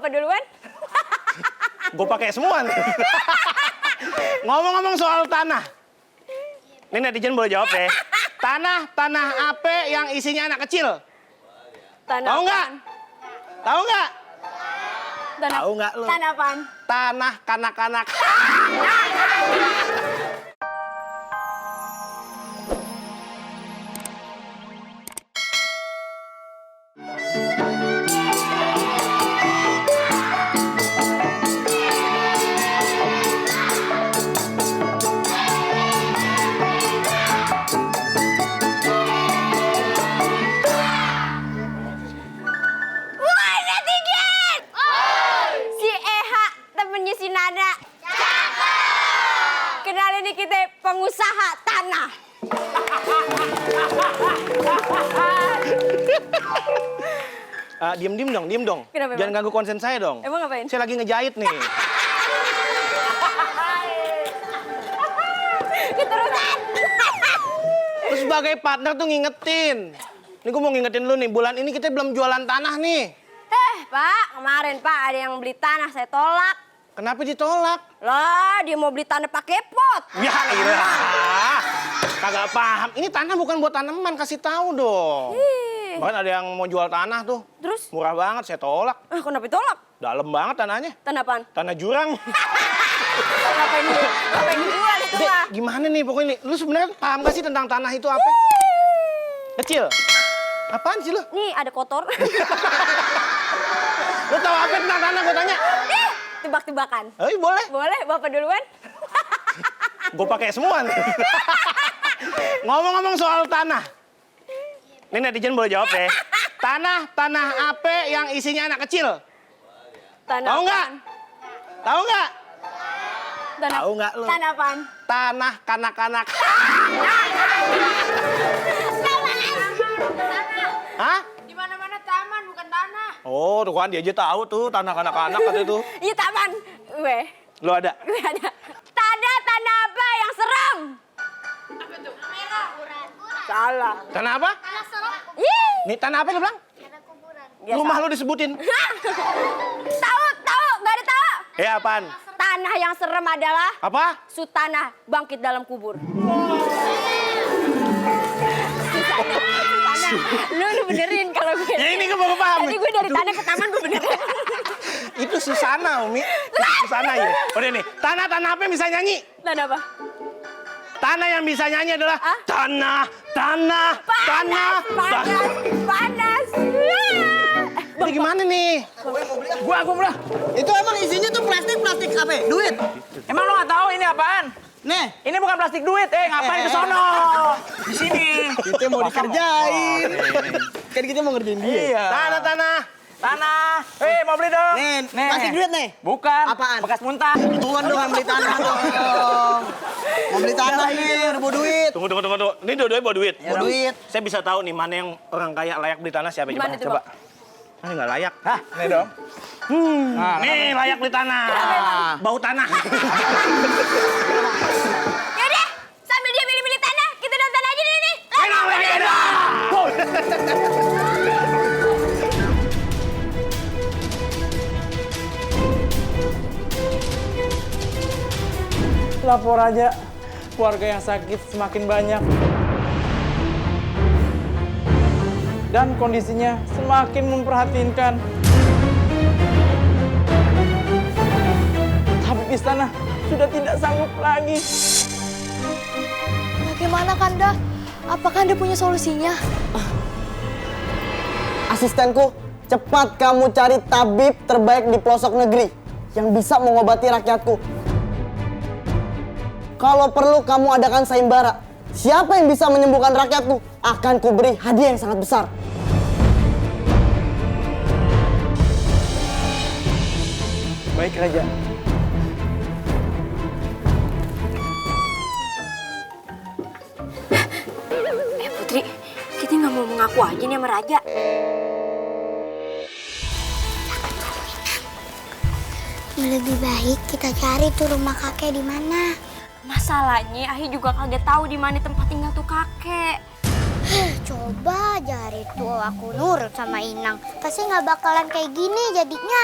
Bapak duluan? Gue pakai semua nih. Ngomong-ngomong soal tanah. Ini netizen boleh jawab ya. Tanah apa yang isinya anak kecil? Tanah Tahu nggak? apaan? Tahu nggak? Tahu nggak lu? Tanah apaan? Tanah kanak-kanak. Wah, netizen! Si Eha, temennya si Nana. Kenalin nih kita pengusaha tanah. Diem dong. Kenapa, Jangan Bang? ganggu konsen saya dong. Emang ngapain? Saya lagi ngejahit nih. Keterusan. Terus sebagai partner tuh ngingetin. Ini gue mau ngingetin lu nih, bulan ini kita belum jualan tanah nih. Pak, kemarin Pak ada yang beli tanah, saya tolak. Kenapa ditolak? Lah, dia mau beli tanah pakai pot. Ya ilah. Kagak paham. Ini tanah bukan buat tanaman, kasih tahu dong. Ih. Bahkan ada yang mau jual tanah tuh. Terus? Murah banget, saya tolak. Kenapa ditolak? Dalam banget tanahnya. Tanah apaan? Tanah jurang. Ngapain dijual itu Dek, mah? gimana nih pokoknya nih? Lu sebenarnya paham gak sih tentang tanah itu apa? Kecil. Apaan sih lu? Nih ada kotor. Lu tahu apa tentang tanah gue tanya? Tebak-tebakan. Boleh. Boleh, Bapak duluan? Gue pakai semua nih. Ngomong-ngomong soal tanah. Ini netizen boleh jawab ya. Tanah apa yang isinya anak kecil? Tanah Tahu nggak? apaan? Tahu nggak? Tanah, Tahu nggak lu? Tanah apaan? Tanah kanak-kanak. Hah? Di mana-mana taman bukan tanah. Oh, tuh kan dia aja tahu tuh tanah kanak-kanak kata itu. Iya taman. Gue Lu ada? ada. Tanah apa yang serem? Apa tuh? Salah. Tanah apa? Ih. Nih tanah apa lu bilang? Ya, Rumah salah. lu disebutin. Tahu, nggak ada tahu. Apaan? Tanah yang serem adalah Apa? Sutanah bangkit dalam kubur. Lu benerin kalau gue. Ya ini gue baru paham. Tadi gue dari tanah ke taman gue benerin. Itu Susana, Umi. Itu Susana ya. Udah nih, tanah apa yang bisa nyanyi? Tanah apa? Tanah yang bisa nyanyi adalah Hah? tanah. Panas. Ini gimana nih? Gua mulai. Itu emang isinya tuh plastik apa? Duit. Emang lo nggak tahu ini apaan? Nih, Ini bukan plastik duit, ngapain ke sono? Di sini. kita mau dikerjain. Kan kita mau ngerjain dia. Iya. Tanah. Mau beli dong. Nih, plastik duit nih. Bukan. Apaan? Bekas muntah. Tuan dong yang beli tanah dong. Mau beli tanah nih, udah bawa duit. Tunggu. Ini dua-duanya bawa duit. Bawa duit. Saya bisa tahu nih mana yang orang kaya layak beli tanah siapa? Gimana tuh, Coba. Ini nggak layak. Hah, nih dong. Nih layak beli tanah. Bau tanah. Yaudah, sambil dia milih-milih tanah, kita nonton aja nih. Lapor aja. Keluarga yang sakit semakin banyak. Dan kondisinya semakin memprihatinkan. Tabib istana sudah tidak sanggup lagi. Bagaimana Kanda? Apakah Anda punya solusinya? Asistenku, cepat kamu cari tabib terbaik di pelosok negeri yang bisa mengobati rakyatku. Kalau perlu kamu adakan sayembara. Siapa yang bisa menyembuhkan rakyatku akan kuberi hadiah yang sangat besar. Baik, Raja. Putri, kita nggak mau mengaku aja nih sama Raja. Lebih baik kita cari tuh rumah kakek di mana. Masalahnya, Ahi juga kagak tahu di mana tempat tinggal tuh kakek. Coba aja hari tuh aku nurut sama Inang. Pasti nggak bakalan kayak gini jadinya.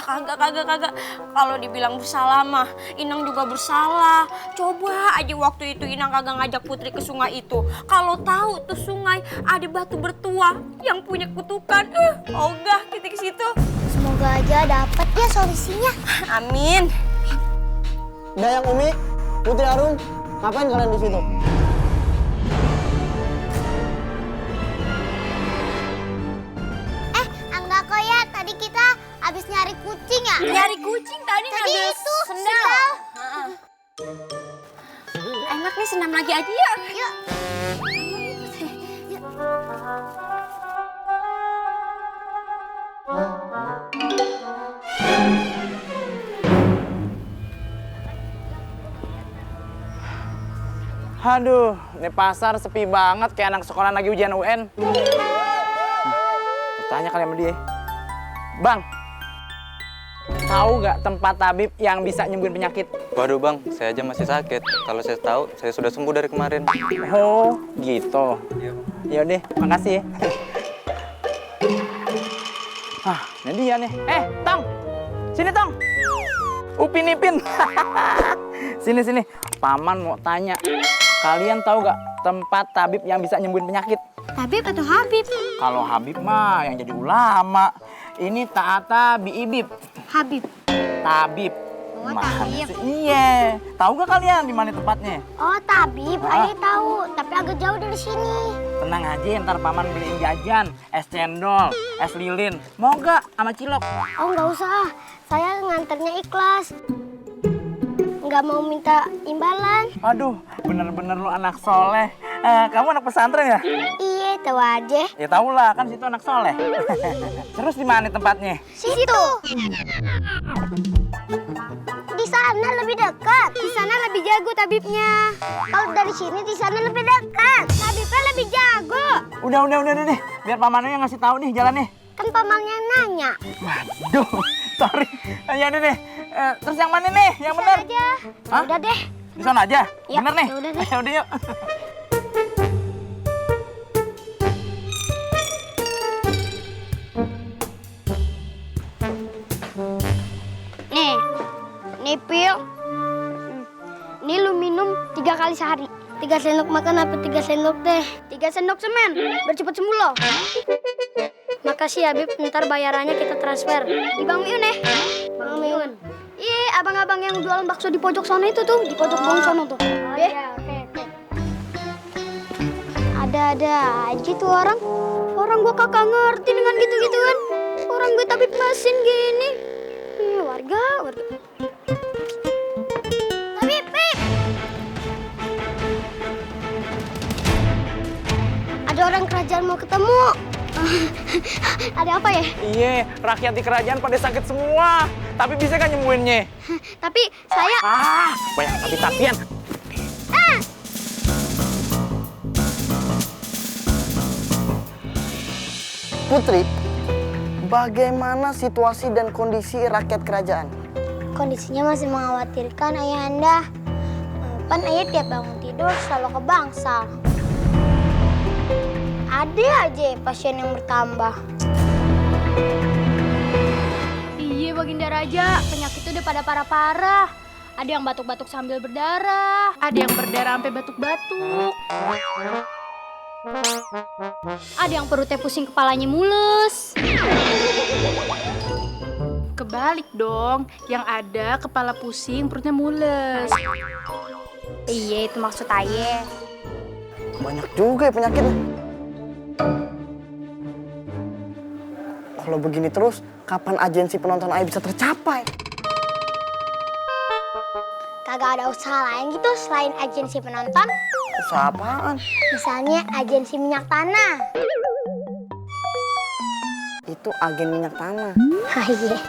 Kagak. Kalau dibilang bersalah mah, Inang juga bersalah. Coba aja waktu itu Inang kagak ngajak Putri ke sungai itu. Kalau tahu tuh sungai ada batu bertuah yang punya kutukan, ogah kita ke situ. Semoga aja dapet ya solusinya. Amin. Dayang Umi, Putri Arum, ngapain kalian di situ? Enggak kok ya, tadi kita habis nyari kucing ya. Nyari kucing tadi ngambil itu sendal. Enak nih, senam lagi aja ya. Yuk. Aduh, ini pasar sepi banget kayak anak sekolah lagi ujian UN. Tanya kali sama dia. Bang, tahu nggak tempat tabib yang bisa nyembuhin penyakit? Waduh bang, saya aja masih sakit. Kalau saya tahu, saya sudah sembuh dari kemarin. Oh, gitu. Yaudah, makasih ya. Ini dia nih. Tong! Sini, Tong! Upin Ipin. Sini. Paman mau tanya. Kalian tahu nggak tempat tabib yang bisa nyembuhin penyakit? Tabib atau Habib? Kalau Habib mah yang jadi ulama. Ini Ta'ata Biibib. Habib. Tabib. Oh, Mana tabib. sih? Iya. Tahu nggak kalian di mana tempatnya? Oh, tabib. Ayah tahu, tapi agak jauh dari sini. Tenang aja, ntar paman beliin jajan, es cendol, es lilin. Mau nggak sama cilok? Oh, nggak usah. Saya nganternya ikhlas. Nggak mau minta imbalan. Aduh, bener-bener lu anak soleh. Kamu anak pesantren ya? Iya, tahu aja. Ya tau lah, kan situ anak soleh. Terus di mana tempatnya? Situ. Di sana lebih dekat. Di sana lebih jago tabibnya. Kalau dari sini di sana lebih dekat. Tabibnya lebih jago. Udah deh. Biar pamannya yang ngasih tahu nih jalannya. Kan pamannya nanya. Waduh, sorry. Ya udah deh. Terus yang mana nih? Yang bener? Aja. Hah? Udah deh. Di sana aja? Ya, Bener nih? ya udah deh. Ya udah yuk. Nih pil. Ini lu minum 3 kali sehari. 3 sendok makan apa 3 sendok teh? 3 sendok semen. Biar cepet sembuh loh. Makasih Habib, ntar bayarannya kita transfer. Di Bang Miun ya? Bang Miun. Iya, abang-abang yang jualan bakso di pojok sana itu tuh, di pojok bawah sana tuh. Oh iya, oke. Ada-ada aja tuh orang. Orang gua kakak ngerti dengan gitu-gituan. Orang gue tabib mesin gini. Warga. Tabib, Pip. Ada orang kerajaan mau ketemu. Ada apa ya? Iya, rakyat di kerajaan pada sakit semua. Tapi bisa kan nyembuhinnya? Tapi saya... Banyak tapi-tapian. Putri, bagaimana situasi dan kondisi rakyat kerajaan? Kondisinya masih mengkhawatirkan Ayahanda. Kan Ayah tiap bangun tidur selalu ke bangsal. Ada aja pasien yang bertambah. Iya Baginda Raja, penyakitnya udah pada parah-parah. Ada yang batuk-batuk sambil berdarah, ada yang berdarah sampai batuk-batuk. Ada yang perutnya pusing, kepalanya mules. Kebalik dong, yang ada kepala pusing, perutnya mules. Iya, itu maksud Ayah. Banyak juga ya penyakitnya. Kalau begini terus, kapan agensi penonton Ayah bisa tercapai? Kagak ada usaha lain gitu selain agensi penonton? Usaha apaan? Misalnya agensi minyak tanah. Itu agen minyak tanah. Iya.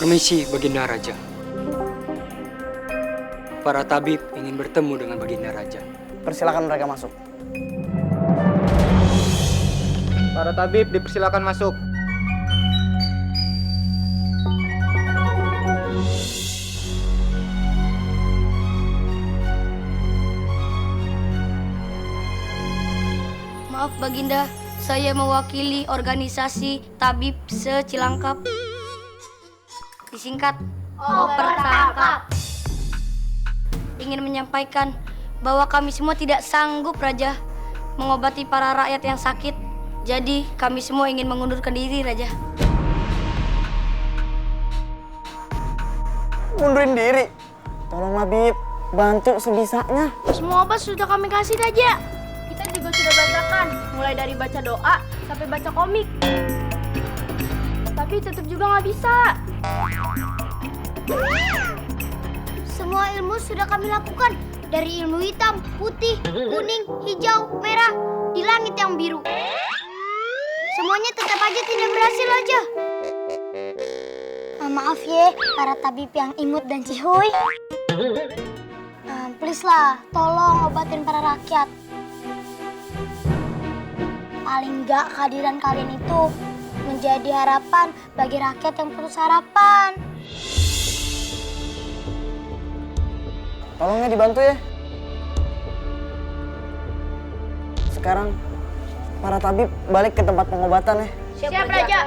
Permisi, Baginda Raja. Para tabib ingin bertemu dengan Baginda Raja. Persilakan mereka masuk. Para tabib dipersilakan masuk. Baginda, saya mewakili organisasi Tabib Secilangkap. Disingkat, Opertangkap. Ingin menyampaikan bahwa kami semua tidak sanggup, Raja, mengobati para rakyat yang sakit. Jadi, kami semua ingin mengundurkan diri, Raja. Mundurin diri. Tolonglah, Bib. Bantu sebisanya. Semua obat sudah kami kasih, Raja. Kita juga sudah bacakan, mulai dari baca doa sampai baca komik. Tapi tetap juga nggak bisa. Semua ilmu sudah kami lakukan. Dari ilmu hitam, putih, kuning, hijau, merah, di langit yang biru. Semuanya tetap aja tidak berhasil aja. Maaf ya, para tabib yang imut dan cihuy. Please lah, tolong obatin para rakyat. Paling enggak kehadiran kalian itu menjadi harapan bagi rakyat yang putus harapan. Tolongnya dibantu ya. Sekarang para tabib balik ke tempat pengobatan ya. Siap, Raja.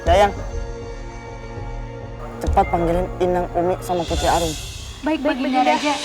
Dayang, cepat panggilin Inang, Umi, sama Putri Arum. Baik, Baginda Raja.